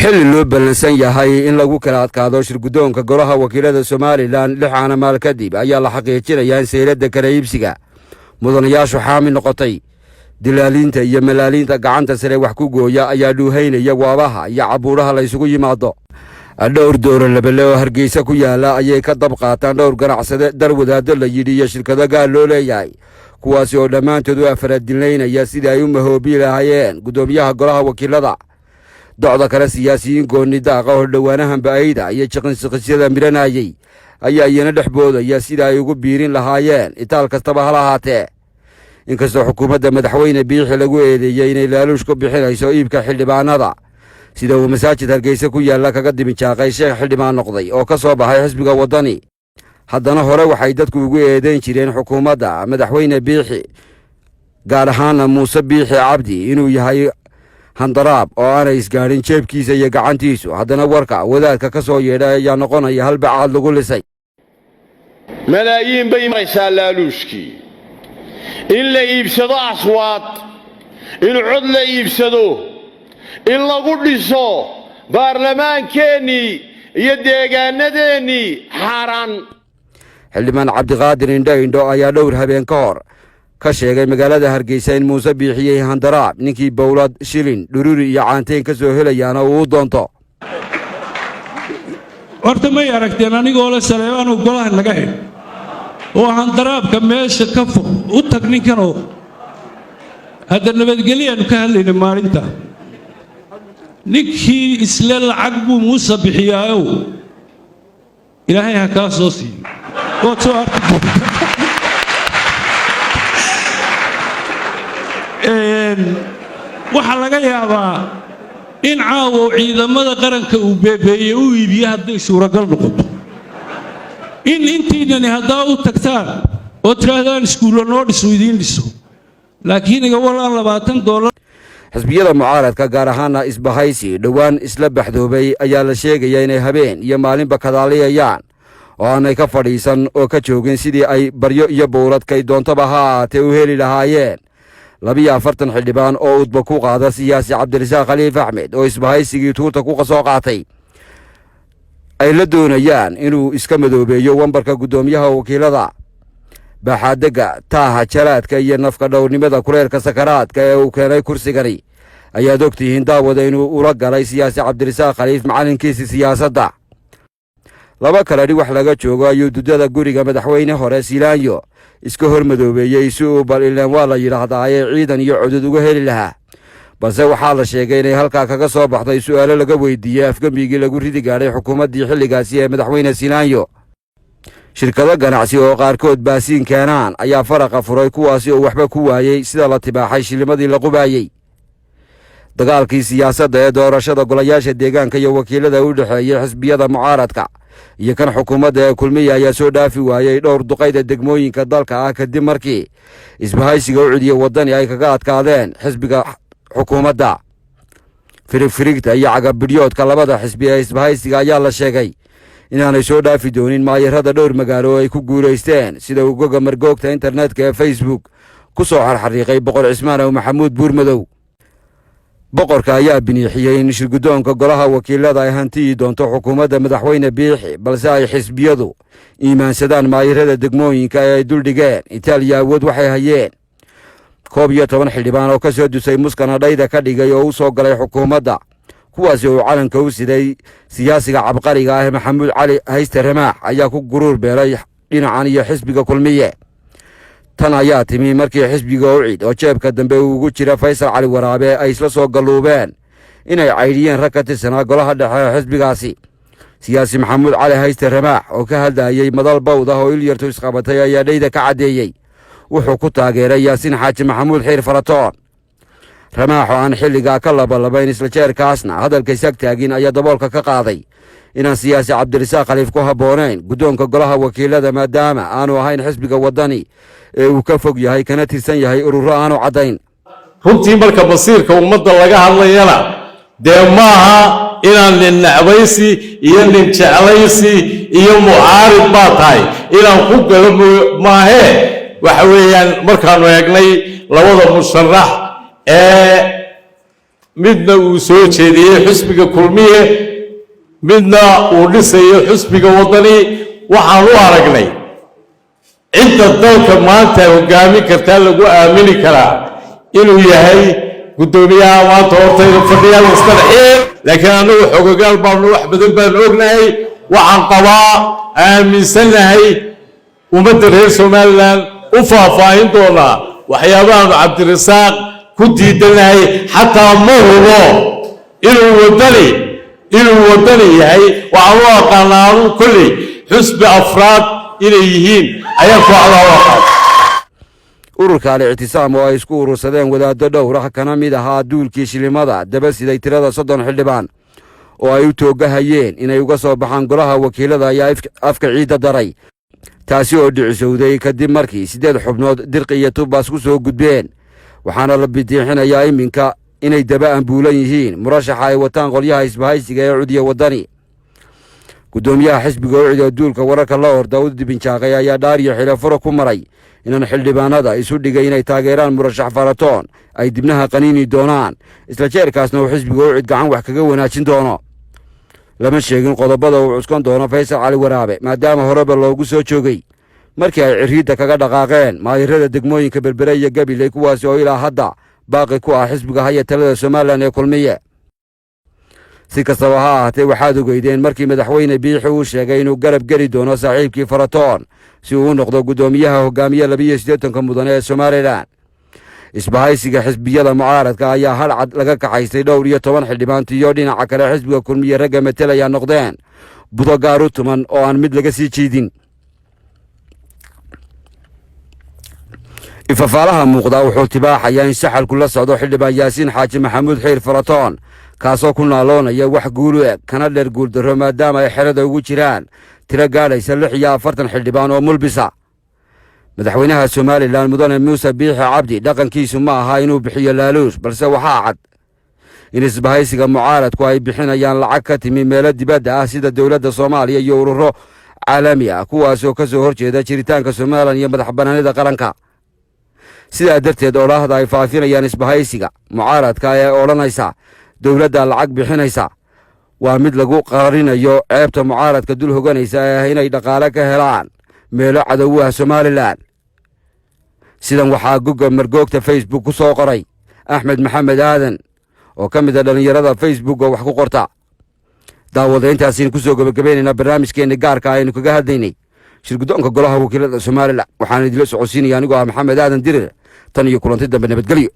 Xilli loo ballansan yahay in lagu kala adkaado shirguddoonka Golaha Wakiilada Somalilan 6 caana maal kadib ayaa la xaqiijinayaa in sayladda kala iibsiga mudanayaashu xaami noqotay. Dilaaliinta iyo malaaliinta gacanta sare wax ku gooya ayaa dhuuhaynaya waabaha iyo cabuuraha la isugu yimaado. Dhowr dooro labale oo Hargeysa ku yaala ayay ka dab qaataan dhowr ganacsade, dar wadaaddo la yidhi iyo shirkado gaar loo leeyahay, kuwaasi oo dhammaantood u afaradilaynaya sidii ay u mahoobi lahaayeen guddoomiyaha Golaha Wakiilada. Docda kale, siyaasiyiin goonni daaqa oo dhowaanahan ba'ayda iyo jiqinsiqisyada miranayey ayaa iyana dhex boodaya sida ay ugu biirin lahaayeen, itaal kastaba hala ahaatee. Inkastoo xukuumadda Madaxweyne Biixi lagu eedeeyey inay laaluush ku bixinayso iibka xildhibaanada, sida uu masaajid Hargeysa ku yaalla kaga dibinjaaqay sheekh xildhibaan noqday oo ka soo baxay xisbiga Waddani, haddana hore waxay dadku ugu eedayn jireen xukuumadda Madaxweyne Biixi, gaar ahaana Muuse Biixi Cabdi, inuu yahay handaraab oo aanay isgaadhin jeebkiisa iyo gacantiisu. Haddana warka wadaadka ka soo yeedha ayaa noqonaya halbacaad lagu lisay. Malaayiin bay maraysaa laaluushkii, in la iibsado aswaad, in cod la iibsado, in lagu dhiso baarlamaankeennii iyo deegaanadeennii, xaaraan. Xildhibaan Cabdiqaadir Indho Indho ayaa dhowr habeen ka hor ka sheegay magaalada Hargeysa in Muuse biixiyey handaraab, ninkii bowlad, shilin, dhururi iyo caanteen ka soo helayaana uu u doonto. Horta may aragteen anigoo le Saleebaanuu golaha naga xidh oo handaraabka meesha ka fog u tag ninkanoo? Hadda nabadgelyaannu ka hadlayna maalinta. Ninkii isle lacag buu Muuse bixiyaayow, Ilaahay ha kaa soo siiyo, waad soo arki doontaa. Waxaa laga yaabaa in caawo ciidamada qaranka uu beebeeye u iibiye, hadday suuragal noqoto in intiinani haddaa u tagtaan oo tidhaahdaan iskuulla noo dhiso, idiin dhiso, laakiin iga walaan $20. Xisbiyada mucaaradka, gaar ahaana isbahaysi dhowaan isla baxdoobay, ayaa la sheegaya inay habeen iyo maalinba kadaaliyayaan oo aanay ka fadhiisan oo ka joogin sidii ay baryo iyo bowladkay doontaba ha ahaatee u heli lahaayeen 42 xildhibaan oo udba ku qaada siyaasi Cabdirasaaq Khaliif Axmed, oo isbahaysigii tuurta ku soo qaatay ay la doonayaan inuu iska madoobeeyo wambarka guddoomiyaha wakiilada. Baaxaadegga, taaha, jalaadka iyo nafka dhowrnimada kuleelka sakaraadka ee uu keenay kursigani ayaad ogtihiin, daawada, inuu ula galay siyaasi Cabdirasaaq Khaliif macallinkiisii siyaasadda. Laba kale dhi wax laga joogo ayuu dudada guriga madaxweyne hore Silaanyo iska hor madoobeeyey si uu bal ilaan waa la yidhaahdaaye ciidan iyo cudud uga heli lahaa, balse waxaa la sheegay inay halkaa kaga soo baxday su'aalo laga weydiiyey afgembigii lagu ridi gaadhay xukuumaddii xilligaasi ee madaxweyne Silaanyo. Shirkado ganacsi oo qaarkood baasiin keenaan ayaa faraqa furay, kuwaasi oo waxba ku waayey, sida la tibaaxay, shilimadii la qubaayey. Dagaalkii siyaasadda ee doorashada golayaasha deegaanka iyo wakiilada u dhexeeyey xisbiyada mucaaradka iyo kan xukuumadda ee Kulmiya ayaa soo dhaafi waayey dhowr duqayda degmooyinka dalka ah, kadib markii isbahaysiga u cidiya Waddani ay kaga adkaadeen xisbiga xukuumadda. Firigfirigta iyo cagabidhyoodka labada xisbi ee isbahaysiga ayaa la sheegay inaanay soo dhaafi doonin maayarada dhowr magaalo oo ay ku guulaysteen, sida uu goga margoogta internetka ee Facebook ku soo xarxariiqay Boqor Cismaan Aw Maxamuud Buurmadow. Boqorka ayaa biniixiyey in shirguddoonka Golaha Wakiilada ay hantiyi doonto xukuumadda Madaxweyne Biixi, balse ay xisbiyadu iimaansadaan maayarada degmooyinka ee ay duldhigeen Itaaliya awood waxay hayeen. 11 xildhibaan oo ka soo dusay muskana dhayda ka dhigay oo u soo galay xukuumadda, kuwaasi uu calanka u siday siyaasiga cabqariga ah Maxamuud Cali Hayste Ramaax, ayaa ku guruur beelay dhinacan iyo xisbiga Kulmiye. Tan ayaa timi markii xisbiga UCID oo jeebka dambe uu ugu jira Faysal Cali Waraabe ay isla soo galluubeen inay caydhiyeen rag ka tirsanaa golaha dhexe ee xisbigaasi. Siyaasi Maxamuud Cali Hayste Ramaax oo ka hadlayey madal bawd ah oo ilyartu isqabatay ayaa dhayda ka caddeeyey wuxuu ku taageeray Yaasiin Xaaji Maxamuud Xiir Faratoon. Ramaax oo aan xilligaa ka labalabayn, isla jeerkaasna hadalka isag taagin, ayaa daboolka ka qaaday inaan siyaasi Cabdirasaaq Khaliif ku habboonayn guddoonka Golaha Wakiilada, maadaama aanu ahayn xisbiga Waddani ee uu ka fog yahay, kana tirsan yahay ururo aanu caddayn. Runtii, marka masiirka ummadda laga hadlayana, dee maaha inaan nin necbaysi iyo nin jeclaysi iyo mucaarid baa tahay inaan ku galo maahee. Waxa weeyaan, markaanu eegnay labada musharax ee Midna uu soo jeediyey xusbiga Kulmiye, midna uu dhisayo xusbiga Waddani. Waxaan u aragnay cidda dalka maanta hoggaamin kartaa, lagu aamini karaa, inuu yahay guddoomiyaha maanta hortayda fadhiya, mustarxiin. Laakiin annagu xogogaal baanu, wax badan baanu ognahay. Waxaan qabaa, aaminsannahay, ummadda reer Somaliland u faahfaahin doonaa waxyaabahaanu Cabdirasaaq ku diidanahay. Xataa ma hubo inuu Waddani yahay. Waxaan u aqaanaa anugu kolley xusbi afraad inay yihiin ayaan kooxdaa u aqaan. Ururka Al-Ictisaam oo ay isku urursadeen wadaaddo dhowr ah, kana mid ahaa duulkii shilimada daba siday tirada 30 xildhibaan oo ay u toogahayeen inay uga soo baxaan golaha wakiilada, ayaa afka ciidda daray, taasi oo dhicisowday kadib markii siddeed xubnood dirqi iyo tubbaas ku soo gudbeen. Waxaana la bidiixinayaa iminka inay daba ambuulan yihiin murashaxa ay wataan qolyaha isbahaysiga ee Cudiya Waddani. Guddoomiyaha xisbiga Ucid oo duulka wararka la orda u dibinjaaqay ayaa dhaar iyo xilafuro ku maray inaan xildhibaanada isu dhigay inay taageeraan murashax Faratoon ay dibnaha qaniini doonaan, isla jeerkaasna uu xisbiga Ucid gacan wax kaga wanaajin doono. Lama sheegin qodobada uu cuskan doono Faysal Cali Waraabe, maadaama horeba loogu soo joogay markii ay ciriidda kaga dhaqaaqeen maayirada degmooyinka Berbere iyo Gabiley, kuwaasi oo ilaa hadda baaqi ku ah xisbiga haya talada Somaliland ee Kulmiye. Si kastaba ha ahaatee, waxaad ogeydeen markii Madaxweyne Biixi uu sheegay inuu garab geli doono saaxiibkii Faratoon si uu u noqdo guddoomiyaha hogaamiye 82-ka mudane ee Somaliland. Isbahaysiga xisbiyada mucaaradka ayaa hadhcad laga kaxaystay dhowr iyo toban xildhibaantiyo dhinaca kale xisbiga Kulmiye ragga metelaya noqdeen budo gaar u tuman oo aan mid laga sii jiidin. Ifafaalaha muuqdaa wuxuu tibaaxayaa in saxalku la socdo xildhibaan Yaasiin Xaaji Maxamuud Xiir Faratoon, kaasoo ku naaloonaya wax guulu eg kana dheer guuldarro, maadaama ay xerada ugu jiraan tiro gaadhaysa 46 xildhibaan oo mulbisa. Madaxweynaha Somaliland, Mudane Muuse Biixi Cabdi, dhaqankiisu ma aha inuu bixiyo laaluush, balse waxaa cad in isbahaysiga mucaaradku ay bixinayaan lacag ka timi meelo dibadda ah, sida dowladda Soomaaliya iyo ururo caalami ah, kuwaasoo ka soo horjeeda jiritaanka Somaliland iyo madax bannaanida qaranka. Sidaa darteed, odhaahda ay faafinayaan isbahaysiga mucaaradka ee odhanaysa dowladda lacag bixinaysa waa mid lagu qarinayo ceebta mucaaradka dul hoganaysa ee ah inay dhaqaale ka helaan meelo cadow ah Somaliland. Sidan waxaa gogga margoogta Facebook ku soo qoray Axmed Maxamed Aadan oo ka mid a dhallinyarada Facebook oo wax ku qorta. Daawadayntaasaynu ku soo gebagabaynaynaa barnaamijkeenni gaarka aynu kaga hadlaynay shirguddoonka golaha wakiilada Somaliland. Waxaan idinla socodsiinaya anigoo ah Maxamed Aadan Dirir. Tan iyo kulanti dambe, nabadgelyo.